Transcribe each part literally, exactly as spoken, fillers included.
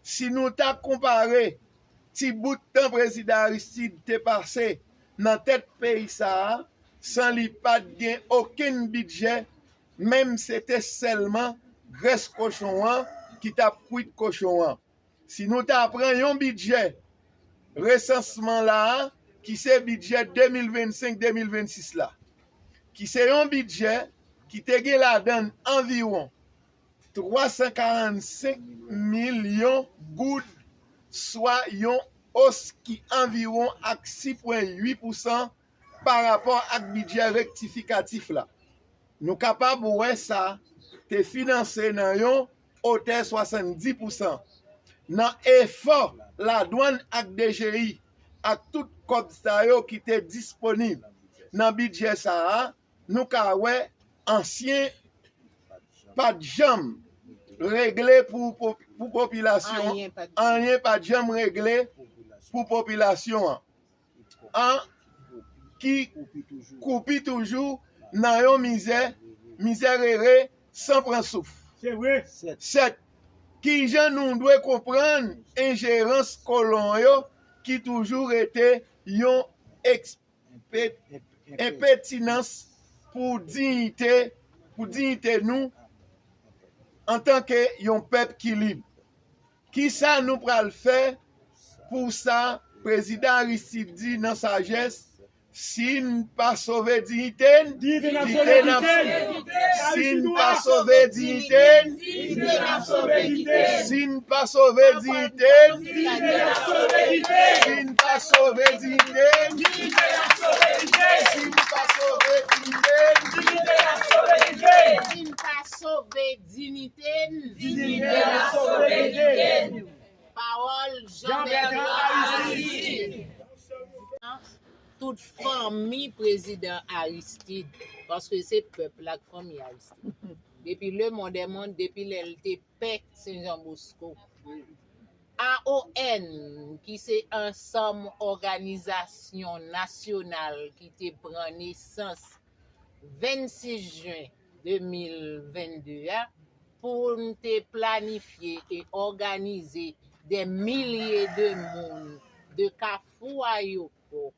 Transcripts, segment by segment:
Si nou ta konpare ti bout tan Prezidan Aristide te pase nan tèt peyi sa a, san li pa t gen okenn bidjè, menm se te sèlman grès kochon an ki t ap kwit kochon an. Si nou ta pran yon bidjè resansman la a, ki se bidjè de mil vennsenk, de mil vennsis la, ki se yon bidjè ki te gen ladan l anviwon twa san karannsenk milyon goud, swa yon os ki anviwon ak sis pwen uit pousan pa rapò ak bidjè rektifikatif la. Nou kapab wè sa te finanse nan yon otè swasanndis pousan. Nan efò ladwann ak D G I ak tout kòb sa yo ki te disponib nan bidjè sa a, nou ka wè ansyen pa t janm regle pou, pou, pou popilasyon. Anyen pa t janm regle pou popilasyon an. An ki koupi toujou nan yon mizè, mizèrere san pran souf. Sèt, kijan nou dwe konprann enjerans kolon yo ki toujou rete yon ekspe- enpetinans pou diyite, pou diyite nou antanke yon pèp ki lib? Kisa nou pral fè pou sa? Prezidan Aristide di nan sajès, si n pa sove diyite n, diyite n ap sove. Si n pa sove diyite n, diyite n ap sove. Si n pa sove diyite n, diyite n ap sove. Si n pa sove diyite n, diyite n ap sove. Si n pa sove diyite n, diyite n ap sove. Si n pa sove diyite n, diyite n ap sove diyite n. Pawòl Jean Bertrand Aristide. Tout fanmi prezidan Aristide, paske se pèp la k fanmi Aristide. Depi le monde est monde, depi lè l te pè Sen Jan Bosko. A O N, ki se ansanm òganizasyon nasyonal ki te pran nesans vennsis jen de mil vennde a, pou n te planifye e òganize dè milye de moun de Kafou Ayopò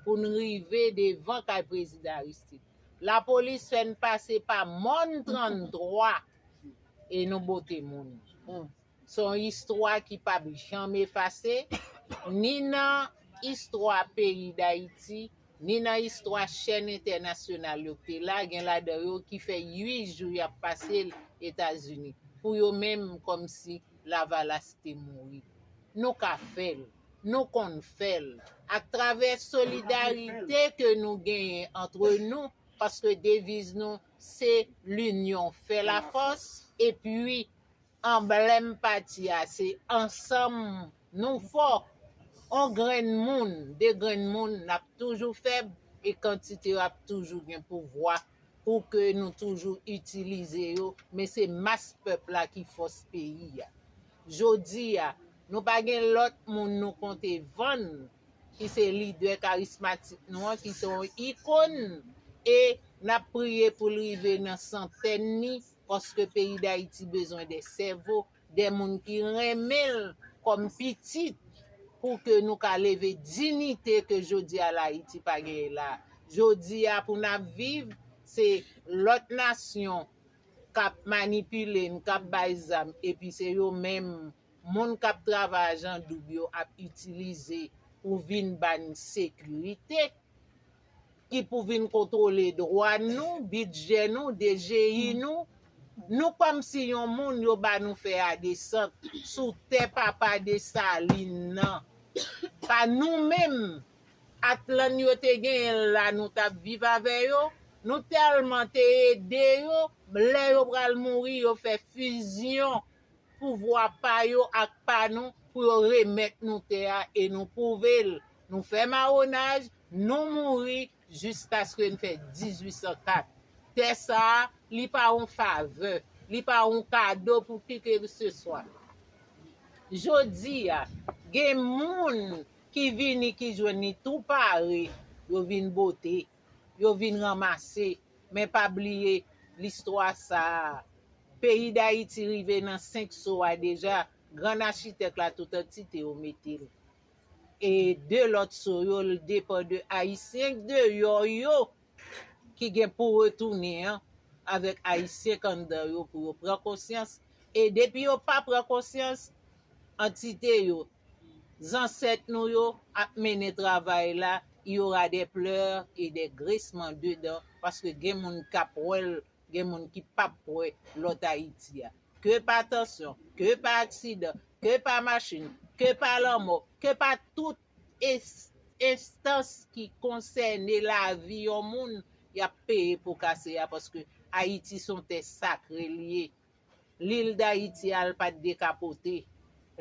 pou n rive devan kay prezidan Aristide. Lapolis fè n pase pa mòn tranntwa e nou bote moun. Se yon istwa ki p ap janm efase, ni nan istwa peyi Dayiti, ni nan istwa chèn entènasyonal yo ki te la, gen ladan yo ki fè uit jou y ap pase l Etazini. Pou yo menm, kòmsi Lavalas te mouri. Nou ka fè l. Nou konn fè l. Atravè solidarite ke nou genyen antre nou, paske deviz nou se l'union fait la force, epi anblèm pati a se ansanm nou fò. On grenn moun, de grenn moun, n ap toujou fèb e kantite yo ap toujou gen pouvwa pou ke nou toujou itilize yo, men se mas pèp la ki fòs peyi a. Jodi a, nou pa gen lòt moun nou konte vann, ki se lidè karismatik nou an, ki se yon ikòn, e n ap priye pou l rive nan santèn li, paske peyi Dayiti bezwen de sèvo, de moun ki renmen l kòm pitit, pou ke nou ka leve diyite ke jodi a Ayiti pa genyen la. Jodi a, pou n ap viv, se lòt nasyon k ap manipile n, k ap bay zam, epi se yo menm, moun k ap travay ajan doub yo ap itilize pou vin ba n sekirite, ki pou vin kontwole dwàn nou, bidjè nou, D G I nou. Nou kòmsi yon moun yo ba nou fè a desant sou tè papa Desalin nan. Pa nou menm, atlann yo te genyen la, nou t ap viv avè yo. Nou tèlman te ede yo, lè yo pral mouri, yo fè fizyon pouvwa pa yo ak pa nou pou yo remèt nou tè a e nou pwouve l. Nou fè mawonaj, nou mouri jiskaske n fè dizuit san kat. Tè sa a, li pa yon favè, li pa yon kado pou kikeseswa. Jodi a, gen moun ki vini, ki jwenn li tou pare, yo vin bote, yo vin ranmase. Men pa bliye listwa sa a. Peyi Dayiti rive nan senk so a deja. grann achitèk la, tout antite yo mete l. E de lòt so yo, l depann de Ayisyen deyò yo ki gen pou retounen an avèk Ayisyen k anndan yo pou yo pran konsyans. E depi yo pa pran konsyans, antite yo, zansèt nou yo ap mennen travay la, il y aura des pleurs et des grincements de dents, paske gen moun k ap wè l, gen moun ki p ap wè lòt Ayiti a. Ke pa tansyon, ke pa aksidan, ke pa machin, ke pa lanmò, ke pa tout es- enstans ki konsène lavi yon moun, y ap peye po kase a, paske Ayiti se yon tè sakre l ye. Lil Dayiti a, l pa t dekapote.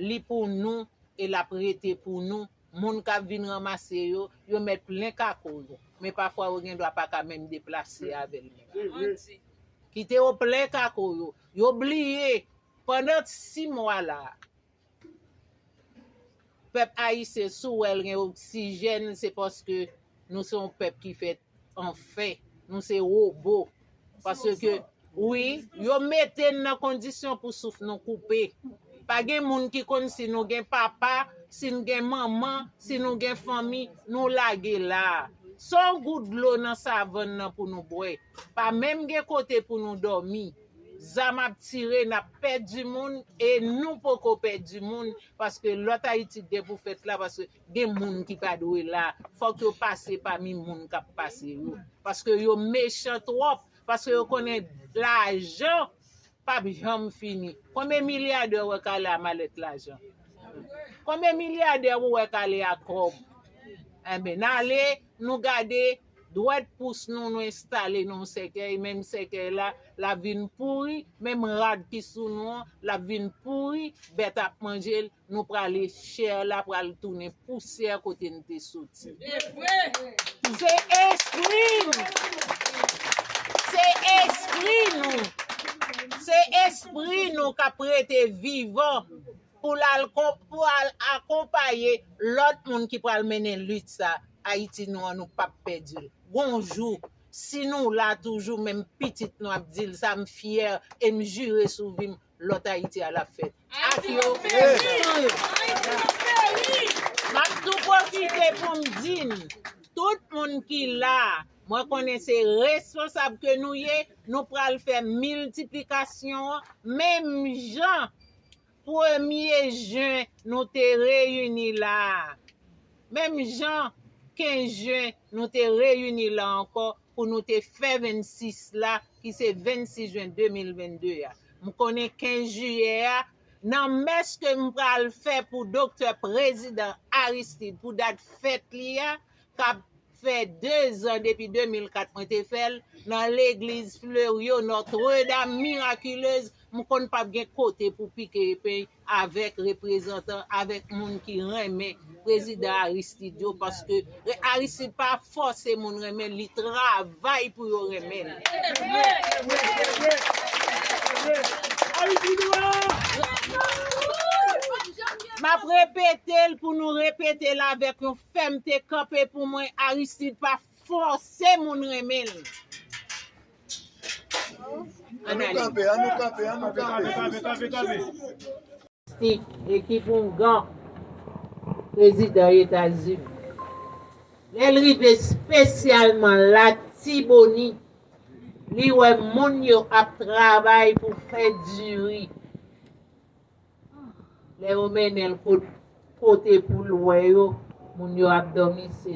Li pou nou e l ap rete pou nou. Moun k ap vin ranmase yo, yo mèt plen kako yo. Men pafwa yo gen dwa pa ka menm deplase avè l menm. Kite yo plen kako yo. Yo bliye pandan sis mwa la, pèp ayisyen, si w wè l gen oksijèn, se paske nou se yon pèp ki fèt an fè. Nou se wobo. Paske, wi, yo mete n nan kondisyon pou souf nou koupe. Pa gen moun ki konn si nou gen papa, si n gen manman, si nou gen fanmi, nou lage la. Se yon gout dlo nan savann nan pou nou bwè. Pa menm gen kote pou nou dòmi. Zam ap tire, n ap pèdi moun, e nou poko pèdi moun, paske lòt Ayiti gen pou fèt la, paske gen moun ki pa dwe la. Fòk yo pase pami moun k ap pase yo. Paske yo mechan twòp, paske yo konnen lajan p ap janm fini. Konbyen milyadè w wè k ale a malèt lajan? Konbyen milyadè ou wè k ale a kòb? Enben, n ale, nou gade, dwèt pous nou, nou enstale nan yon sèkèy, menm sèkèy la, l ap vin pouri, menm rad ki sou nou an, l ap vin pouri, bèt ap manje l, nou prale, chè la pral tounen pousyè kote n te soti. Se espri n! Se espri nou! Se espri nou k ap rete vivan pou l al kon- pou al akonpaye lòt moun ki pral mennen lit sa. Ayiti nou an, nou p ap pèdi l. Gon jou, si nou la toujou, menm pitit nou ap di l sa, m fyè e m jire sou vi m, lòt Ayiti a l ap fèt. Ak yo, m ap tou pwofite pou m di n, tout moun ki la, mwen konnen se responsab ke nou ye, nou pral fè miltiplikasyon an, menm jan premye jen nou te reyini la a. Menm jan kenz jen nou te reyini la ankò pou nou te fè vennsis la, ki se vennsis jen de mil vennde a. M konnen kenz jiyè a, nan mès ke m pral fè pou doktè prezidan Aristide, pou dat fèt li a, k ap fè dezan depi de mil kat mwen te fè l nan legliz Fleurieau Notre-Dame Miraculeuse. M konn p ap gen kote pou pike epe avèk reprezantan, avèk moun ki renmen prezidan Aristide yo, paske Aristide pa fòse moun renmen l, li travay pou yo renmen l. M ap repete l pou nou repete l avèk yon fèmte, kanpe pou mwen, Aristide pa fòse moun renmen l. Ann ale. Kanpe, ann nou kanpe, ann nou kanpe. Ekip oungan, prezidan Etazini. Lè l rive espesyalman Latibonit, li wè moun yo ap travay pou fè diri. Lè yo mennen l kot- kote pou l wè yo, moun yo ap dòmi, se,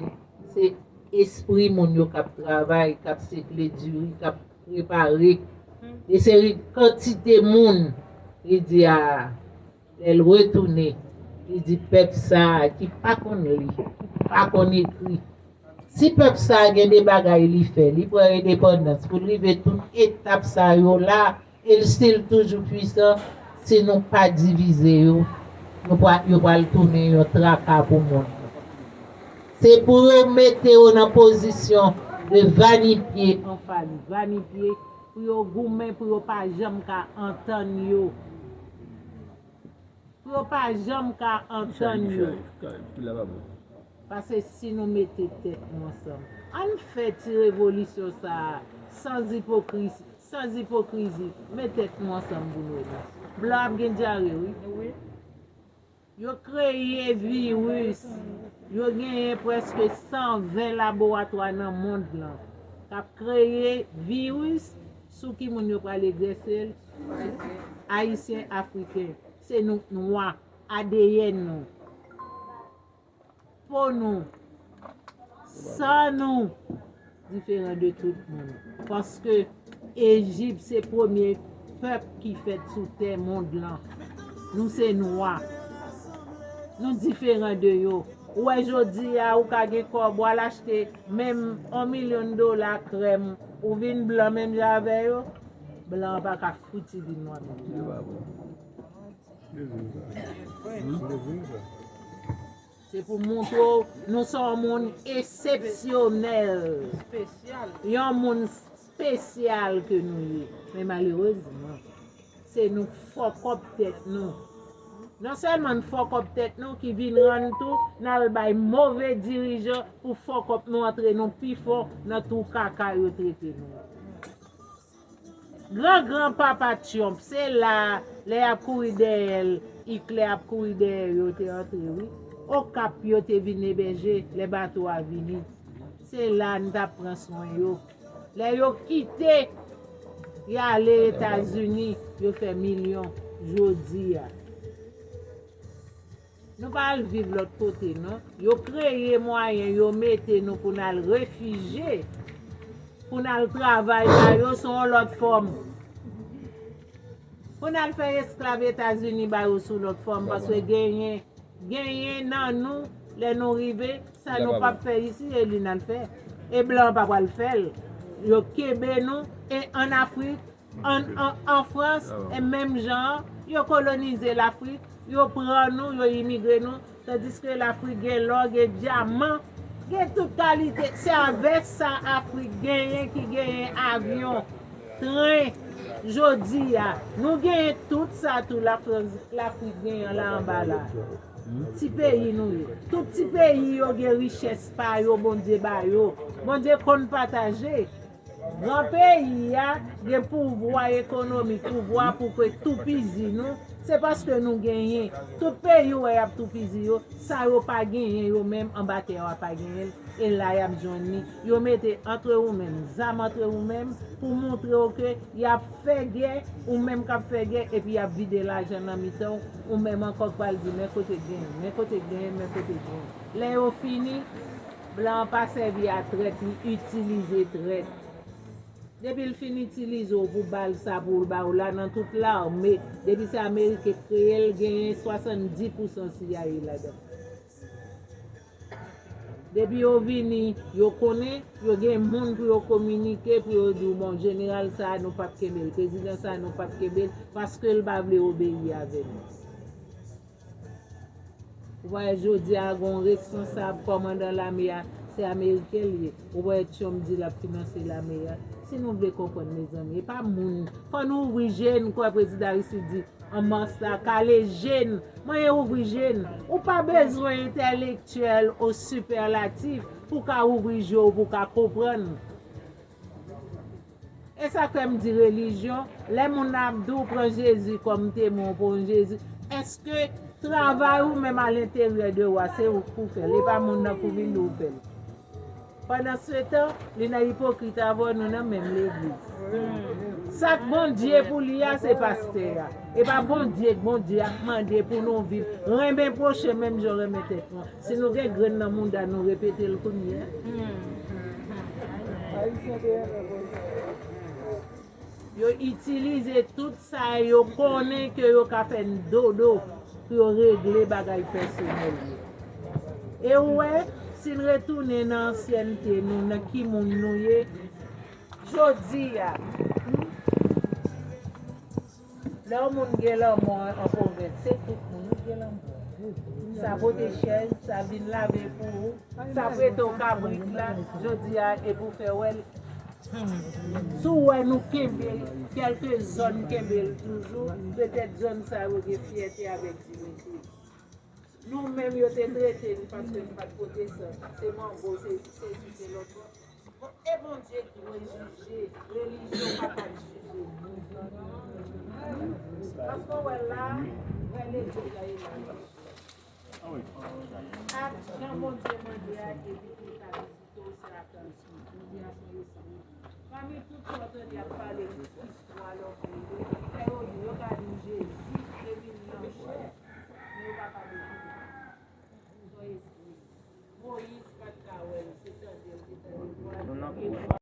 se espri moun yo k ap travay, k ap sekle diri, k ap prepare. De seri kantite moun, li di a, lè l retounen, li di pèp sa a ki pa konn li, ki pa konn ekri, si pèp sa a gen de bagay li fè, li pran endepandans, pou l rive tout etap sa yo la, e l still toujou pwisan, si nou pa divize yo, yo pral, yo pral tounen yon traka pou moun. Se pou yo mete yo nan pozisyon de vanipye anfas vanipye, pou yo goumen, pou yo pa janm ka antann yo. Pou yo pa janm ka antann yo. Paske si nou mete tèt nou ansanm, ann fè ti revolisyon sa a, sans ipokrizi, sans ipokrizi, met tèt nou ansanm pou nou ede. Blan ap gen dyare, wi. Wi. Yo kreye viris. Yo genyen prèske san ven laboratwa nan mond lan k ap kreye viris sou ki moun yo pral egzèse l. Ayisyen, Afriken. Se nou k nwa, A D N nou, po nou, san nou diferan de tout moun. Paske Ejip se premye pèp ki fèt sou tè mond lan. Nou se nwa. Nou diferan de yo. Ou wè jodi a, ou ka gen kòb, w al achte menm yon milyon dola krèm, ou vin blan menm jan avè yo, blan an pa ka fouti vin nwa menm jan. Se pou montre w, nou se yon moun eksepsyonèl. Yon moun espesyal ke nou ye. Men malerezman, se nou k fòkòp tèt nou. Non sèlman n fòkòp tèt nou, ki vin rann tou n al bay move dirijan pou fòkòp nou antre nou pi fon nan twou kaka yo trete nou. Gran gran papa Trump, se la, lè y ap kouri dèyè l, Iklè ap kouri dèyè yo te antre, wi. Okap yo te vin ebèje lè bato a vini. Se la n t ap pran swen yo. Lè yo kite, y ale Etazini, yo fè milyon jodi a. Nou pa al viv lòt kote, non. Yo kreye mwayen, yo mete nou pou n al refijye, pou n al travay ba yo sou yon lòt fòm. Pou n al fè esklav Etazini ba yo sou lòt fòm, paske genyen, genyen nan nou, lè nou rive, sa nou p ap fè isi, e li n al fè. E blan an pa pral fè l. Yo kenbe nou, e ann Afrik, An, an, an Frans, e menm jan an, yo kolonize Lafrik, yo pran nou, yo imigre nou, tandiske Lafrik gen lò, gen dyaman, gen tout kalite. Se avèk sa Afrik genyen, ki genyen avyon, tren, jodi a. Nou genyen tout sa tou Lafrans, Lafrik genyen la anba la. Ti peyi nou ye. Tout ti peyi yo gen richès pa yo, Bondye ba yo. Bondye konn pataje. Gran peyi a gen pouvwa ekonomik, pouvwa pou ke toupizi nou, se paske nou genyen. Tout peyi ou wè y ap toupizi yo, sa yo pa genyen yo menm, anba tè a pa genyen l, e la y ap jwenn li. Yo mete antre ou menm, zam antre ou menm, pou montre w ke y ap fè gè, ou menm k ap fè gè, epi y ap vide lajan nan mitan w, ou menm ankò k pral di, men kote k genyen, men kote k genyen, men kote k genyen. Lè yo fini, blan an pa sèvi a trèt, li itilize trèt. Depi l fin itilize w pou ba l sa pou l ba w la nan tout lame, depi se Ameriken k kreye l, genyen swasanndis pousan C I A ladan l. Depi yo vini, yo konnen, yo gen moun pou yo kominike, pou yo di w, bon, jeneral sa a, nou p ap kenbe l, prezidan sa a, nou p ap kenbe l, paske l pa vle obeyi avè nou. Ou pa wè jodi a gen yon responsab, kòmandan lame a, se Ameriken l ye. Ou pa wè Trump di l ap finanse lame a. Si nou vle konprann, mezanmi, e pa moun. Fò nou ouvri je n, kwè prezidan Aristide di, an mas la, kale je n. Mwen ouvri je n. Ou pa bezwen entèlektyèl o sipèlatif pou ka ouvri je w, pou ka konprann. E sa k fè m di relijyon, lè moun nan ap di w pran Jezi kòm temwen, w pran Jezi, èske travay ou menm alenteryè de ou a, se ou k pou fè l, e pa moun nan k pou vin di w fè l? Pandansetan, li nan ipokrit avè w, nou nan menm legliz. Sa k Bondye pou li a, se pastè a. E pa Bondye k Bondye ap mande pou nou viv. Renmen pwochen menm jan w renmen tèt ou an. Si nou gen grenn nan mouda nou, repete l kounye a. Yo itilize tout sa yo konnen ke yo ka fè n dodo pou yo regle bagay pèsonèl yo. E ou wè, si n retounen nan ansyènte nou, nan ki moun nou ye, jodi a, lè yon moun gen lanmò an pwovens, se tout moun wi gen lanmò. Sa pote chèz, sa vin lave pou ou, sa prete w kabrit la, jodi a, e pou fè wè l. Si w wè nou kenbe l, kèlke zòn kenbe l toujou, petèt zòn sa yo gen fyète avèk diyite. Nou menm, yo te trete n paske n pa t pwotestan, se manbo, se sesi, se lòt. Bon, e Bondye ki dwe jije, relijyon pa ka jije nou. Paske w wè la, vrè legliz la e la. Ak jan Bondye mande a, epi pou l ka vizite w, se ap tann. Bondye a se yon lespri. Pami tout sa w tande y ap pale, istwa lòt moun yo, fè yo di, yo ka di w Jezi te vin nan chè, men yo pa ka dekouvri l. Se yon lespri. Moyiz pa t ka wè l, se tande l te tande vwa l.